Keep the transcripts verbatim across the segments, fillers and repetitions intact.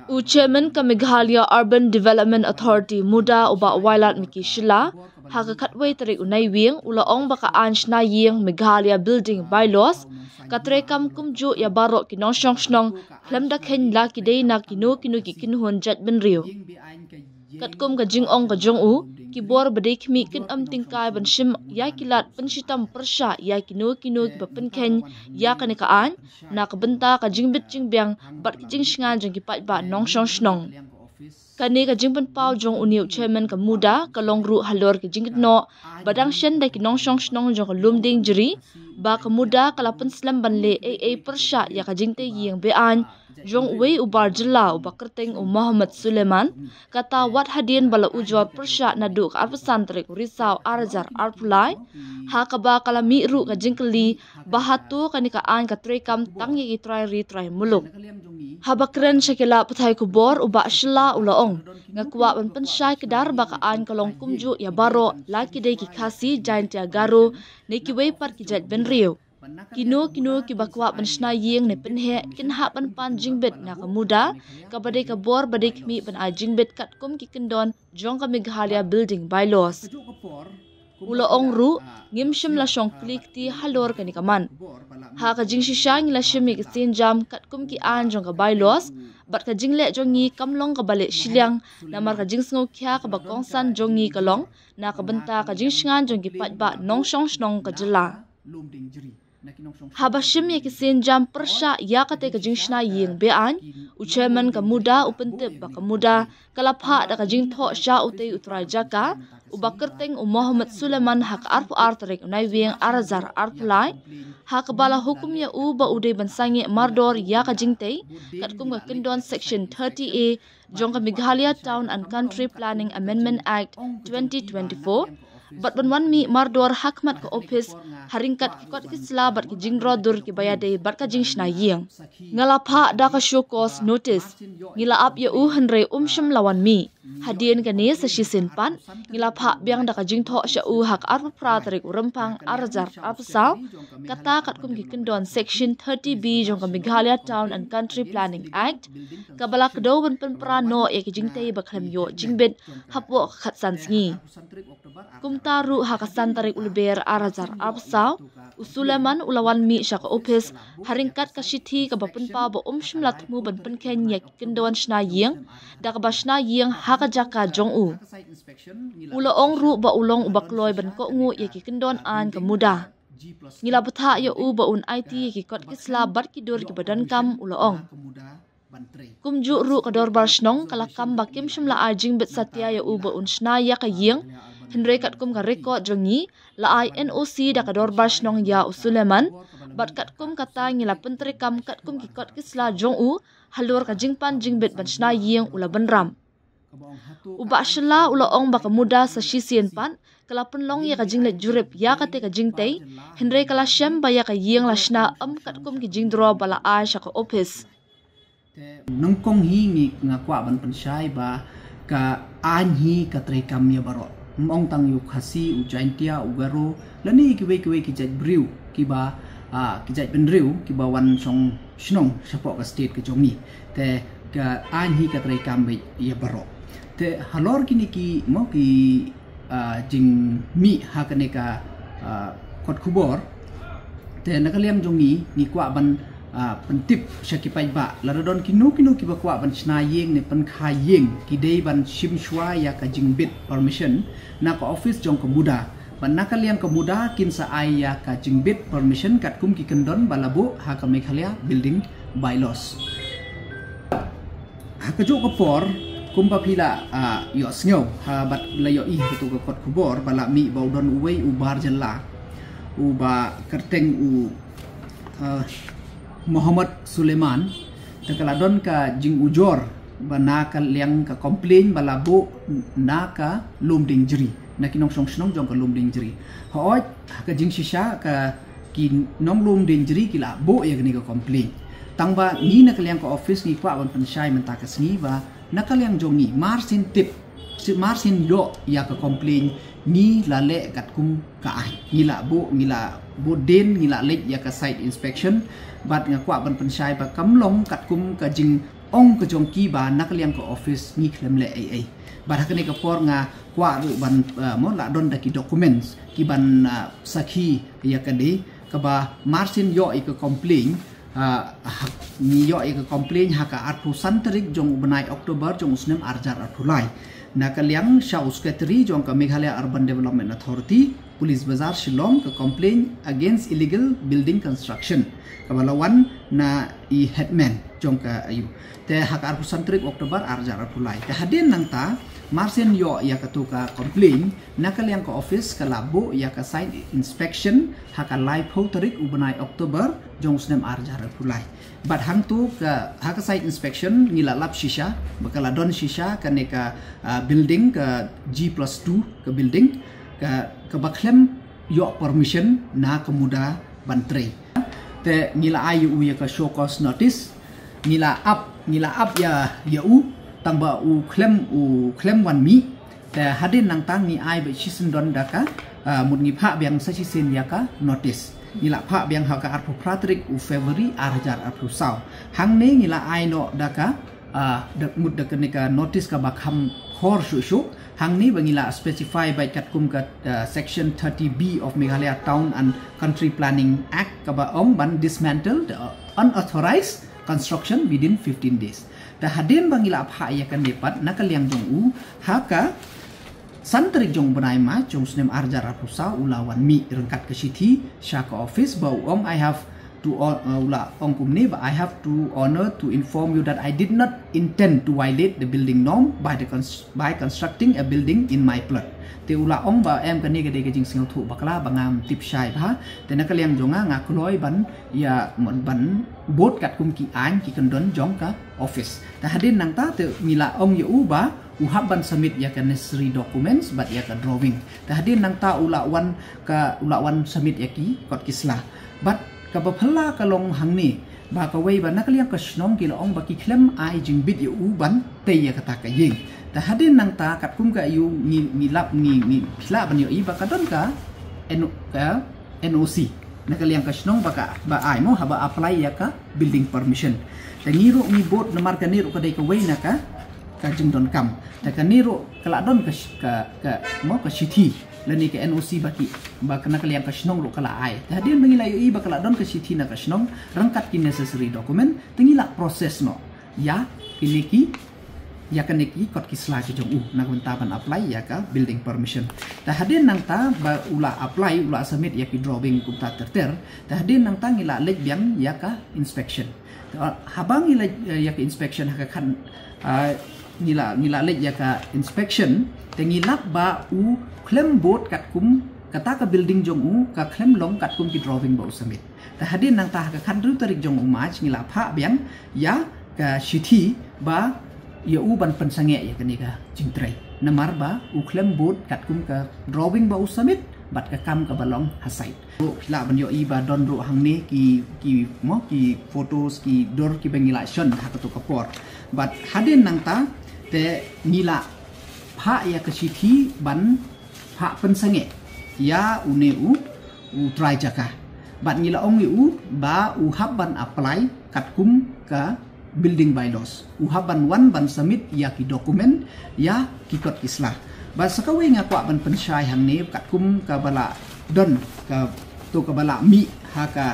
U Chairman ka Meghalaya Urban Development Authority, MUDA, u Bah Wailadmiki Shylla, ha ka khatwei tarik u Naiwieng, u la ong ba ka aiñ shna ïing Meghalaya Building Bylaws ka treikam kumjuh ïa baroh ki nongshong shnong, khlem da kheiñ la ki dei na kino kino ki kynhun jaitbynriew. Katkum ka jingong ka jong u, ki bor ba dei khmih kin ym tyngkai ban shim ïa ki lad pynshitom pyrshah ïa kino kino kiba pynkheiñ ïa kane ka aiñ, na ka bynta ka jingbit jingbiang bad ka jingshngaiñ jong ki paidbah nongshong shnong. Kane ka jingpynpaw jong une u Chairman ka MUDA ka long ruh halor ka jingkynnoh ba dang shen da ki nongshong shnong jong ka Lumdiengjri, ba ka MUDA ka la pynslem ban leh ei ei pyrshah ïa ka jingtei ïing be-aiñ jong uwei u bar jylla uba kyrteng u Mohammed Suleiman, kata wat hadien ba la ujor pyrshah naduh ka arphew san tarik u Risaw ar hajar arphew lai, ha kaba ka la mih ruh ka jingkylli ba hato kane ka aiñ ka treikam tang ïa ki trai ri trai muluk. Haba kren sha ki lad pathai khubor, u Bah Shylla u la ong, nga kwah ban pynshai kdar ba ka aiñ ka long kumjuh ïa baroh, la ki dei ki Khasi, Jaintia, Garo ne kiwei pat ki jaitbynriew. Kino kino kiba kwah ban shna ïing ne pynheh kin hap ban pan jingbit na ka MUDA, kaba dei ka bor ba dei khmih ban ai jingbit katkum ki kyndon jong ka Meghalaya Building Bylaws. U la ong ruh, ngim shym la shong kli kti halor kane ka mat. Ha ka jingshisha ngi la shim ïa ki sienjam katkum ki aiñ jong ka Bylaws bad ka jingleh jong ngi kam long kaba leh shiliang, namar ka jingsngewkhia kaba kongsan jong ngi ka long na ka bynta ka jingshngaiñ jong ki paidbah nongshong shnong ka jylla. Haba shim ïa ki sienjam pyrshah ïa katei ka jingshna ïing be-aiñ, u Chairman ka MUDA u pyntip ba ka MUDA ka la phah da ka jingthoh sha utei u trai jaka uba kyrteng u Mohammed Suleiman ha ka arphew ar tarik u Naiwieng ar hajar arphew lai, ha kaba la hukum ïa u ba u dei ban sangeh mardor ïa ka jingtei katkum ka kyndon Section thirty A jong ka Meghalaya Town and Country Planning Amendment Act twenty twenty-four, bad ban wan mih mardor ha khmat ka ophis ha ryngkat ki kot ki sla bad ki jingdro dur kiba ïadei bad ka jingshna ïing. Nga la phah da ka show cause notice. Ngi la ap ïa u hynrei um shym la wan mih. Hadien kane sa shisien pat ngi la phah biang da ka jingthoh sha u ha ka arphew phra tarik u Rymphang ar hajar arphew saw, kata katkum ki kyndon Section thirty B jong ka Meghalaya Town and Country Planning Act, kaba la kdew ban pynpra noh ïa ki jingtei ba khlem ïoh jingbit hapoh ka khatsan sngi. Kumta ruh ha ka san tarik u Lber ar hajar arphew saw, u Suleiman u la wan mih sha ka ophis ha ryngkat ka shithi kaba pynpaw ba um shym la thmu ban pynkheiñ ïa ki kyndon shna ïing da kaba shna ïing ha ka jaka jong u. U la ong ruh ba u long uba kloi ban kohnguh ïa ki kyndon aiñ ka MUDA. Ngi la bthah ïa u ba un aiti ïa ki kot ki sla bad ki dur kiba donkam, u la ong. Kumjuh ruh ka dorbar shnong ka la kam ba kim shym la ai jingbit satia ïa u ba un shna ïa ka ïing, hynrei katkum ka record jong ngi, la ai N O C da ka dorbar shnong ïa u Suleiman, bad katkum kata ngi la pyntreikam katkum ki kot ki sla jong u halor ka jingpan jingbit ban shna ïing, u la bynrap. U Bah Shylla u la ong ba ka MUDA sa shisien pat ka la pynlong ïa ka jingleit jurip ïa katei ka jingtei, hynrei ka la shem ba ïa ka ïing la shna ym katkum ki jingdro ba la ai sha ka ophis. Te nyngkong hi ngi nga kwah ban pynshai ba ka aiñ hi ka treikam ïa baroh. Ym ong tang ïa u Khasi, u Jaintia, u Garo, lane kiwei kiwei ki jait briew kiba, ah, ki jait bynriew kiba wan shong shnong shapoh ka state ka jong ngi. Te ka aiñ hi ka treikam beit ïa baroh. Te halor kine ki mo ki ah, jingmih ha kane ka, ah, kot khubor. Te na ka liang jong ngi ngi kwah ban, ah, pyntip sha ki paidbah lada don kino kino kiba kwah ban shna ïing ne pynkha ïing ki dei ban shim shuwa ïa ka jingbit permission na ka office jong ka MUDA. Bad na ka liang ka MUDA kin sa ai ïa ka jingbit permission katkum ki kyndon ba la buh ha ka Meghalaya Building Bylaws. Ha kajuh ka por kumba phi la, ah, ïohsngew ha bad la ïohi ha katu ka kot khubor ba la mih ba u don uwei u bar jylla uba kyrteng u, ah, Mohammed Suleiman. Te ka la don ka jingujor ba na ka liang ka complain ba la buh na ka Lumdiengjri, na ki nongshong shnong jong ka Lumdiengjri. Hooid, ha ka jingshisha ka ki nong Lumdiengjri ki la buh ïa kane ka complain. Tang ba ngi na ka liang ka office ngi kwah ban pynshai mynta ka sngi ba na ka liang jong ngi mar syn tip, mar syn ïoh ïa ka complain ngi la leh katkum ka aiñ. Ngi la buh, ngi la buh dien, ngi la leit ïa ka site inspection. Bad nga kwah ban pynshai ba kam long katkum ka jing ong ka jong ki ba na ka liang ka office ngi khlem leh ei ei. Bad ha kane ka por nga kwah ruh ban, uh, mo la don da ki documents ki ban, uh, sakhi ïa ka dei kaba marsien ïoh ïa ka complaint, uh, ha, ngi ïoh ïa ka complaint ha ka arphew san tarik jong u bnai October jong u snem arhajar arphew lai. Na ka liang sha u secretary jong ka Meghalaya Urban Development Authority, Police Bazar Shillong, ka complaint against illegal building construction kaba la wan na i headman jong ka aiu. Te ha ka arphew san tarik October arhajar arphew lai. Te hadien nangta marsien ïoh ïa katu ka complaint, na ka liang ka office ka la buh ïa ka site inspection ha ka laiphew tarik u bnai October jong u snem arhajar arphew lai. Bad hangtu ka, ha ka site inspection ngi la lap shisha ba ka la don shisha kane ka, uh, building ka G plus two ka building ka, kaba khlem ïoh permission na ka muda ban trei. Te ngi la ai ïa u ïa ka show cause notice, ngi la ap, ngi la ap ïa, ïa u tang ba u khlem, u khlem wan mih. Te hadien nangta ngi ai bad shisien don da ka, uh, mut ngi phah biang sa shisien ïa ka notice. Ngi la phah biang ha ka arphew phra tarik u February arhajar arphew saw. Hangne ngi la ai noh da ka, uh, da mut da kane ka notice kaba kham khor shuh shuh. Hangne ba ngi la specify bad katkum ka, uh, section thirty B of Meghalaya Town and Country Planning Act kaba ong ban dismantle the unauthorized construction within fifteen days. Te hadien ba ngi la phah ïa kane pat na ka liang jong u ha ka san tarik jong u bnai March jong u snem arhajar arphew saw u la wan mih ryngkat ka shithi sha ka office ba u ong I have to hon-, uh, u la ong kumne ba I have to honor to inform you that I did not intend to violate the building norm by the cons-, by constructing a building in my plot. Te u la ong ba em kane ka dei ka jingsngewthuh bakla ba ngam tip shai bha. Te na ka liang jong nga nga kloi ban ïa ban bud katkum ki aiñ ki kyndon jong ka office. Te hadien nangta te ngi la ong ïa u ba u hap ban submit ïa ka necessary documents bad ïa ka drawing. Te hadien nangta u la wan ka, u la wan submit ïa ki kot ki sla. Bad kaba phylla ka long hangne ba kawei ba na ka liang ka shnong ki la ong ba ki khlem ai jingbit ïa u ban tei ïa kata ka ïing. Te hadien nangta katkum ka aiu ngi, ngi lap ngi, ngi phylla ban ïohi ba ka don ka N-, ka N O C na ka liang ka shnong ba ka, ba ai mo haba apply ïa ka building permission. Te ngi ruh ngi bud namar kane ruh ka dei kawei na ka, ka jingdonkam. Te kane ruh ka la don ka sh-, ka, ka mo ka shithi lane ka N O C ba ki, ba ka na ka liang ka shnong ruh ka la ai. Te hadien ba ngi la ïohi ba ka la don ka shithi na ka shnong ryngkat ki necessary document, te ngi la process noh ïa kine ki, ïa kane ki kot ki sla ki jong u na ka bynta ban apply ïa ka building permission. Te hadien nangta ba u la apply, u la submit ïa ki drawing kumta ter ter. Te hadien nangta ngi la leit biang ïa ka inspection. Te haba ngi leit, eh, ïa ka inspection ha ka khan, ah, ngi la, ngi la leit ïa ka inspection. Te ngi lap ba u khlem bud katkum kata ka building jong u ka khlem long katkum ki drawing ba u submit. Te hadien nangta ha ka khathynriew tarik jong u March ngi la phah biang ïa ka shithi ba ïa u ban pynsangeh ïa kane ka jingtrei. Namar ba u khlem bud katkum ka drawing ba u submit bad ka kam kaba long ha site. Ruh phi lah ban ïohi ba don ruh hangne ki, ki mo ki photos ki dur kiba ngi la shon ha kato ka por. Bad hadien nangta te ngi la phah ïa ka shithi ban phah pynsangeh ïa une u, u trai jaka. Bad ngi la ong ïa u ba u hap ban apply katkum ka building bylaws. U hap ban wan ban submit ïa ki document, ïa ki kot ki sla. Bad sa kawei nga kwah ban pynshai hangne katkum kaba la don kato kaba la mih ha ka,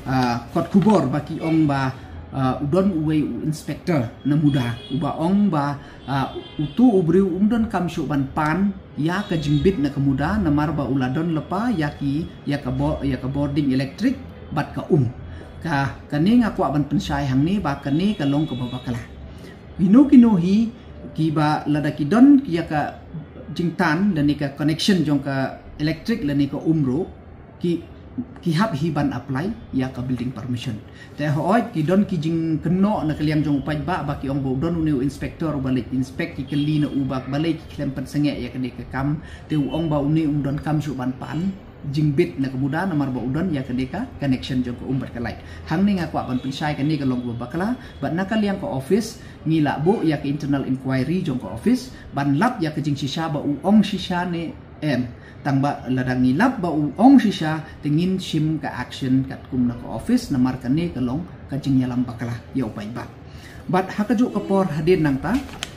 ah, kot khubor ba ki ong ba, ah, u don uwei u inspector na muda uba ong ba, ah, uto u briew um donkam shuh ban pan ïa ka jingbit na ka muda namar ba u la don lypa ïa ki, ïa ka bo-, ïa ka bording electric bad ka um. Ka, kane nga kwah ban pynshai hangne ba kane ka long kaba bakla. Kino kino hi kiba lada ki don ïa ka jingtan lane ka connection jong ka electric lane ka um ruh ki, ki hap hi ban apply ïa ka building permission. Te hooid ki don ki jingkynnoh na ka liang jong u paidbah ba ki ong ba u don une u inspector uba leit inspect, ki kylli na u ba balei ki khlem pynsangeh ïa kane ka kam. Te u ong ba une um donkam shuh ban pan jingbit na ka muda namar ba u don ïa kane ka connection jong ka um bad ka light. Hangne nga kwah ban pynshai kane ka long kaba bakla bad na ka liang ka office ngi la buh ïa ka internal inquiry jong ka office ban lap ïa ka jingshisha ba u ong shisha ne em. Tang ba lada ngi lap ba u ong shisha te ngin shim ka action katkum na ka office namar kane ka long ka jingïalam bakla ïa u paidbah. Bad ha kajuh ka por hadien nangta,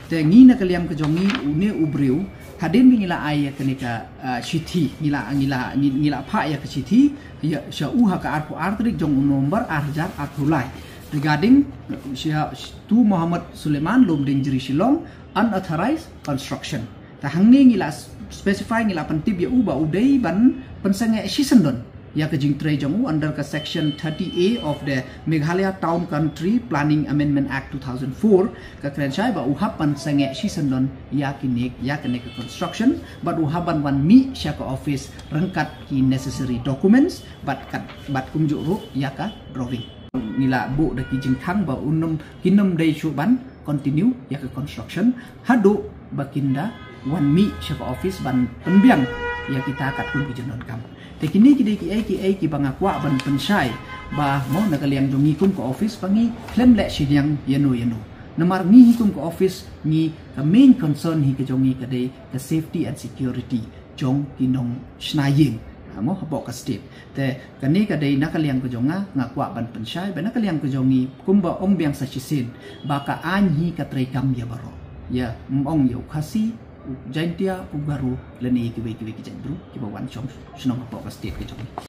te ngi na ka liang ka jong ngi, une u briew, hadien ba ngi la ai ïa kane ka, ah, shithi, ngi la, ngi la, ngi, ngi la phah ïa ka shithi ïa sha u ha ka arphew ar tarik jong u November ar hajar arphew lai, regarding, uh, sha Tun Mohammed Suleiman, Lumdiengjri, Shillong, unauthorized construction. Te hangne ngi la specify, ngi la pyntip ïa u ba u dei ban pynsangeh shisyndon ïa ka jingtrei jong u under ka section thirty A of the Meghalaya Town Country Planning Amendment Act two thousand four, ka kren shai ba u hap ban sangeh shisyndon ïa kine, ïa kane ka construction, bad u hap ban wan mih sha ka office ryngkat ki necessary documents, bad kat, bad kumjuh ruh ïa ka drawing. Ngi la buh da ki jingkhang ba un nym, kin nym dei shuh ban continue ïa ka construction haduh ba kin da wan mih sha ka office ban pynbiang ïa kita katkum ki jingdonkam. Te kine ki dei kiei kiei kiba nga kwah ban pynshai ba mo na ka liang jong ngi kum ka office ba ngi khlem leh shiliang ïano ïano. Namar ngi hi kum ka office, ngi, ka main concern hi ka jong ngi ka dei ka safety and security jong ki nongshna ïing, ha mo, hapoh ka state. Te kane ka dei na ka liang ka jong nga, nga kwah ban pynshai ba na ka liang ka jong ngi kumba ong biang sa shisien ba ka aiñ hi ka treikam ïa baroh, ïa, ym ong ïa u Khasi, u Jaiñtia, u Garo, lane kiwei kiwei ki jaitbru kiba wan shong shnong hapoh ka state ka jong ngi.